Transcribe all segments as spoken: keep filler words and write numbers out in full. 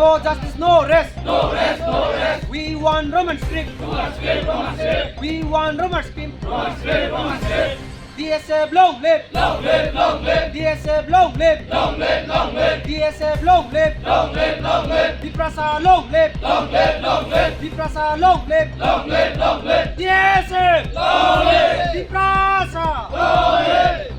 No justice, no rest. No rest, no rest. We want Roman script. Roman script, Roman script. We want Roman script. Roman script, Roman script. D S F long live. Long live, long live. D S F long live. Long live, long live. D S F long live. Long live, long live. Tiprasa long live. Long live, long live. Tiprasa long live. Long live, long live. D S F long live. Tiprasa long live.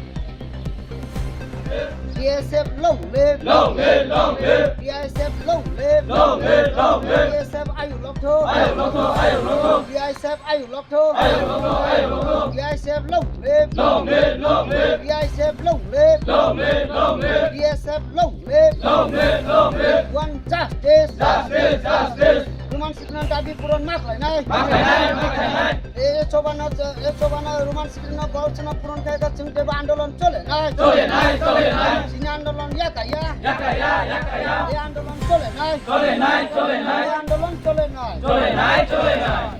D S F long live. Long live, long live. D S F long live. Long live, long live. D S F ayuk lokthok. Ayuk lokthok, ayuk lokthok. D S F ayuk lokthok. Ayuk lokthok, ayuk lokthok. D S F long live. Long live, long live. D S F long live. Long live, long live. D S F long live. Long live, long live. One justice. Justice, justice. Roman script no dabi puron ma khlainai. Ma khlainai, ma khlainai. E chobano, e chobano Roman script no gol chana puron khai da chwng tebo andolon chole nai. Chole nai, chole nai. Chini andolon ya kaya. Ya kaya, ya kaya. E andolon chole nai. Chole nai, chole nai. E andolon chole nai. Chole nai, chole nai.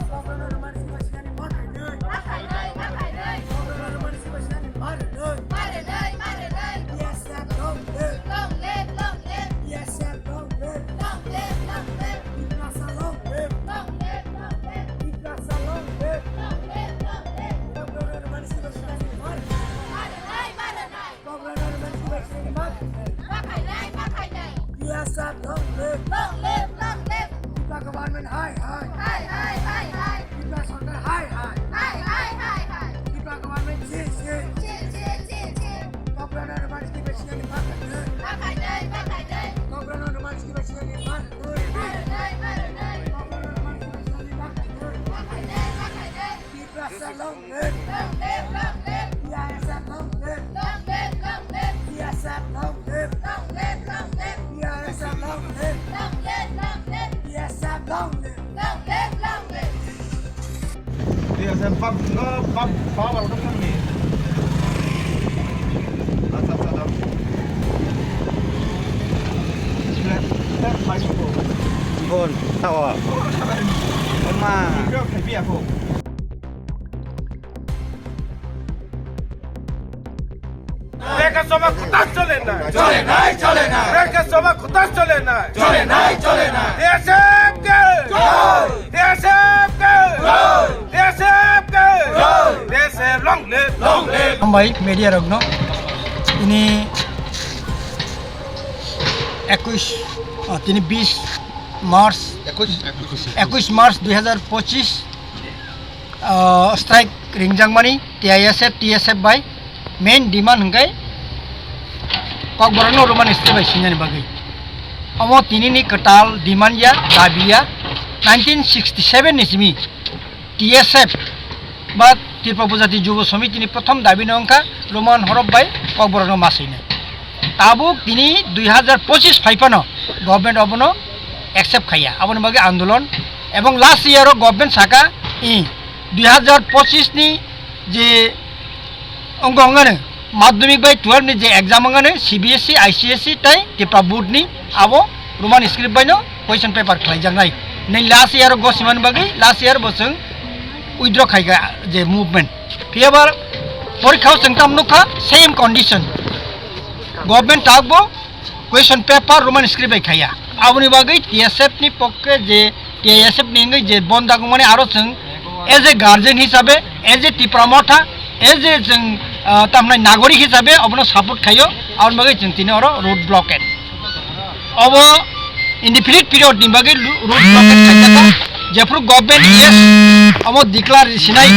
Kok Brano Roman script bai sini ma khainai. Ma khainai, ma khainai. T S F long live. Long live, long live. Tripura government hai hai. Hai hai, hai hai. Tripura sarkar hai hai. Hai hai, hai hai. Tripura government jai jai. Jai jai, jai jai. Kok Brano Roman script bai sini ma khainai. Ma khainai, ma khainai. Kok Brano Roman script bai sini ma khainai. Ma khainai, ma khainai. Kok Brano Roman script bai sini ma khainai. Ma khainai, ma khainai. Tiprasa long live. Long live, long live. T S F long live. Long live, long live. T S F long live. Long live, long live. T S F long live. Long live, long live. T S F long live. Long live, long live. T S F bab, bab, bab, bab, bab, ni. Acha, acha, acha. Bon, tawa. Oma. Beka soma kutas chole na. Chole nai, chole nai. Beka soma kutas chole na. Chole nai, chole nai. T S F ke. Jai. T S F ke. Jai. T S F ke. Jai. T S F long live. Long live. Hambai media rokno. Ini ekush, ah, tini bis March, ekush, ekush March dui hazar pochis. Ah, strike ringjakmani T I S F, T S F bai main demand hwnkhe Kokborokno Roman script bai swinani bagwi. Omo tinini kwtal demand ya, dabi ya. Nineteen sixty seven ni simi T S F ba Tripura Upajati Jubo Samiti ni prothom dabi no wngkha Roman horof bai Kokborokno ma swinai. Tabuk tini dui hazar pochis phaiphano government obono accept khaiya, aboni bagwi andolon. Ebong last year o government saka, i, dui hazar pochis ni je wngkha wngkha no madhyamik bai twelve ni je exam wngkha no C B S E, I C S E tai Tripura board ni abo Roman script bai no question paper khlaijaknai. Nai last year o gosimani bagwi last year bo chwng withdraw khaikha je movement. Phiya ba porikha o chwng tam nukha same condition. Government tak bo question paper Roman script bai khaiya. Aboni bagwi T S F ni pokke je T I S F ni wngwi je bon dagumani aro chwng as a guardian hisabe, as a Tipra Motha, as a chwng, ah, tamnai nagorik hisabe obono support khaio. Aboni bagwi chwng tini oro road blockade. Obo indefinite period ni bagwi lu-, road blockade khaijaka. Jephru government yes omo declare sinai.